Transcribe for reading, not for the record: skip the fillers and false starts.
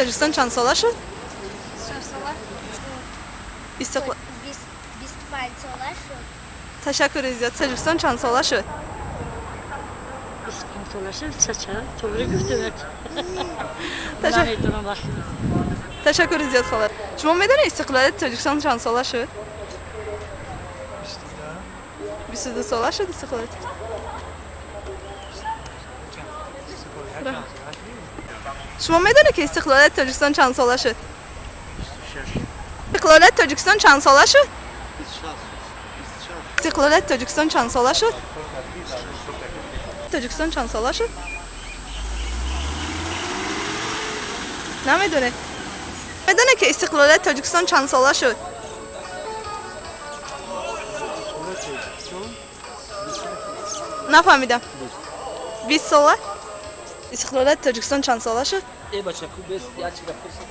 Тоҷикистон чанд сола шуд? 25 сола шуд. Ташаккури зиёд. Тоҷикистон чанд сола шуд? 25 сола шуд, чача, тоғри гуфтем. Намедонам вақт. Ташаккури зиёд, хола. Шумо медонед, истиқлолияти Тоҷикистон чанд сола шуд? 22 сола шуд истиқлолияти. Шумо медонед, ки истиқлолияти Тоҷикистон чанд сола шуд? Истиқлолияти Тоҷикистон чанд сола шуд? Истиқлолияти Тоҷикистон чанд сола шуд? Тоҷикистон чанд сола шуд? Намедонед? Медонед, ки истиқлолияти Тоҷикистон чанд сола шуд? Нафаҳмидам. 20 сола? Истиқлолияти Тоҷикистон чанд сола шуд? Э, бачаку, бес, як чиза пурсид.